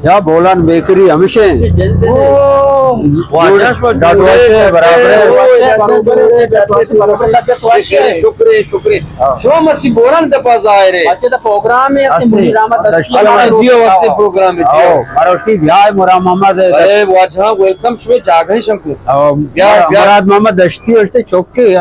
یا بولان بیکری ہمیشہ ہیں۔ او، واجہ شما ڈاڈو جوڑے، واشے، برابر ہے۔ شکریہ، شکریہ۔ ہاں۔ شما مرچی بولان دپا ظاہر ہے۔ اچھا، تو پروگرام ہے، اصلی منیر احمد دشتی ہمارا جیو واسطے پروگرام ہے، جیو۔ او، مروشی بیا ہے مراد محمد ہے۔ اے واجہ، ویلکم، شما جاگہ ہی شم کو۔ او، بیا، بیا۔ مراد محمد دشتی واسطے چوکے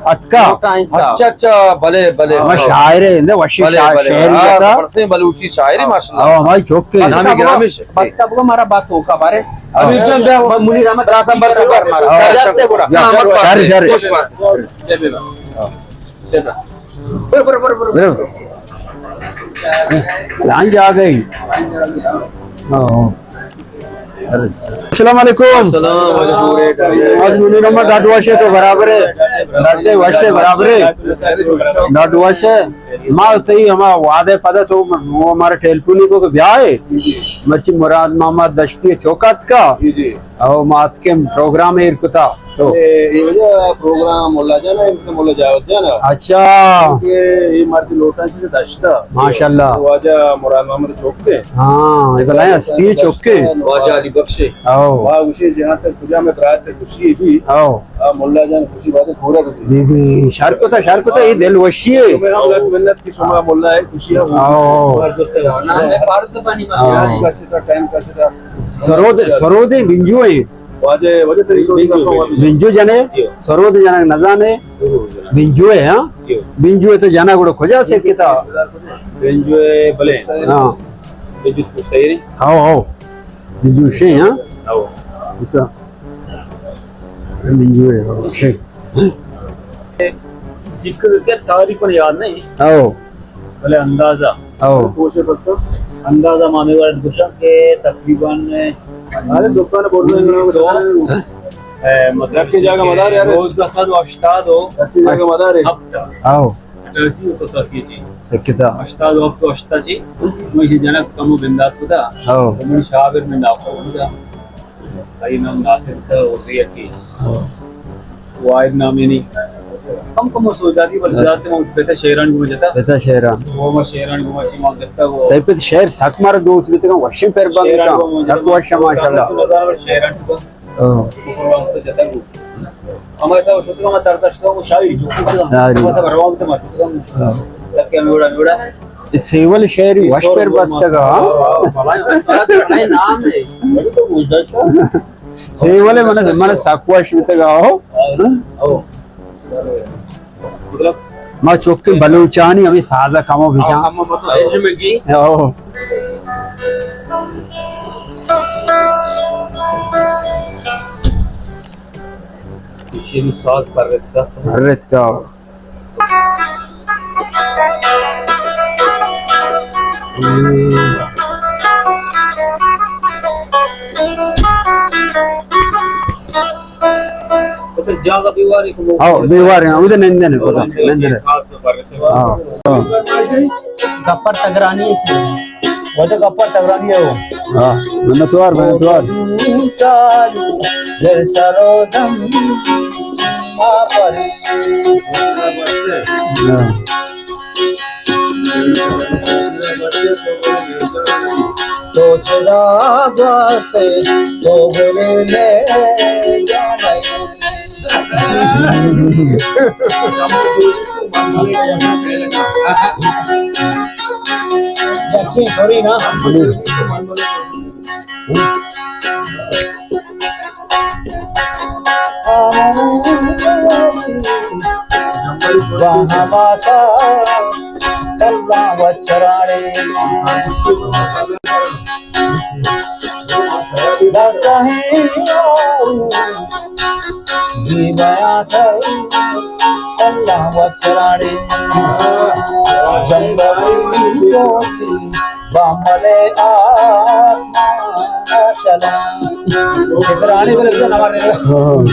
اتکا۔ اچھا، اچھا، بلے، بلے۔ ہاں، شاعر ہے، اندے وشی بلے، شاعر، بلے۔ شعر ہاں، لکھتا۔ زبردستیں بلوچی شاعر ہے، ماشاءاللہ۔ ہاں، ہماری چوک کے۔ نامی گرامی شے۔ بس کا بگو مارا بات ہو کا بارے۔ ہاں۔ ابھی جان بیا، منیر احمد براتم بر بر مارا۔ ہاں۔ شر، شر۔ شر، شر۔ خوش بات۔ جے بے۔ جے بے۔ برو، برو، برو، برو۔ برو۔ لانج آ گئی۔ ہاں، ہاں۔ السلام علیکم۔ السلام علیکم۔ آج منیر احمد ڈاڈو واشے تو برابر ہے۔ ڈاڈو واشے برابر ہے۔ ڈاڈو واشے۔ ما تئی ہما وعدے پدا تو وہ ہمارا ٹیلیفون کو کہ بیا ہے۔ مرچی مراد محمد دشتی چوکات کا۔ جی، جی۔ او ما اتکیں پروگرام ایر کتا۔ تو۔ اے، اے وجہ پروگرام ملا جان ہے، ملا جاوید جان ہے۔ اچھا۔ کہ اے مرد لوٹاں چیز دشتا۔ ماشاءاللہ۔ واجہ مراد محمد چوک کے۔ ہاں، اے بلائیں ہستی چوک کے۔ واجہ علی بخش۔ او۔ واہ، اسے جہاں تک کجا میں برات خوشی بھی۔ او۔ آ، ملا جان خوشی بات ہے، پورا بھی۔ بی بی، شر کتا، شر کتا، یہ دل وشی ہے۔ تمہیں ہم لکھ منت کی شما ملا ہے، خوشی ہے۔ او۔ فرض بنی۔ او۔ کا شتا، ٹائم کا شتا۔ سرود، سرود بنجو ہے۔ واجہ، واجہ تری تو بنجو۔ بنجو جنے، جی۔ سرود جنے نزانے۔ سرود جنے۔ بنجو ہے، ہاں؟ جی۔ بنجو ہے تو جنا گڑا کجا سے کتا؟ بنجو ہے بلے۔ ہاں۔ بنجو تو پوچھتا ہی نہیں۔ ہاں، ہاں۔ بنجو سے، ہاں؟ ہاں۔ اچھا۔ بنجو ہے، ہاں، سے۔ سکھ کے تاریخ پر یاد نہیں۔ ہاں۔ بلے اندازہ۔ او۔ اندازہ مانے ورد گوشاں کہ تقریباً ارے دکان بول رہے ہیں، سو، اے، مطلب کہ جگہ مدار یار۔ نوزدہ سد و ہشتاد و ہفت۔ او۔ اٹھاسی و ستاسی چی۔ سکتا۔ ہشتاد و ہفت و ہشتاد چی۔ مجھے جنک کم و بندات کتا۔ او۔ من شاگر میں ناکو کتا۔ آئی نام ناصر تھا، وہ بھی یکی۔ ہاں۔ واحد نام یعنی کم کم سوچ داتی، بلے ہاں۔ ذات میں پتا شہران گھوم جتا۔ پتا شہران۔ وہ ما شہران گھوم چی ما گتا وہ۔ تئی پت شہر سک مارا دوست بیتگا، وشیں پر بند شہران کا۔ گھوم جتا۔ سک وش ماشاءاللہ۔ تو نظر شہران تو۔ ہاں۔ تو پروگرام تو جتا گو۔ ہمارے ساتھ شتگا ما ترتا شتگا وہ شاعری جو شتگا۔ شاعری۔ ہمارے ساتھ روان تو ما شتگا۔ ہاں۔ تک ہم جوڑا جوڑا۔ اے سیول شہری وش پر بستگا، ہاں؟ بڑا نام ہے۔ سیول من، من سک وش بیتگا، ہو؟ ما چوکیں بلوچانی ہمیں سازا کمو بجان۔ او۔ ساز پر رکھتا۔ پر رکھتا۔ ہاں، بیوار ہیں، ادھر نندن ہے، پتا، نندن ہے۔ ہاں۔ گپر تگرانی۔ واجہ گپر تگرانی ہے وہ۔ ہاں، منتوار، منتوار۔ ہاں۔ تو چدا گوستے تو گلے لے جانے۔ یکسیں سری نا۔ ہاں۔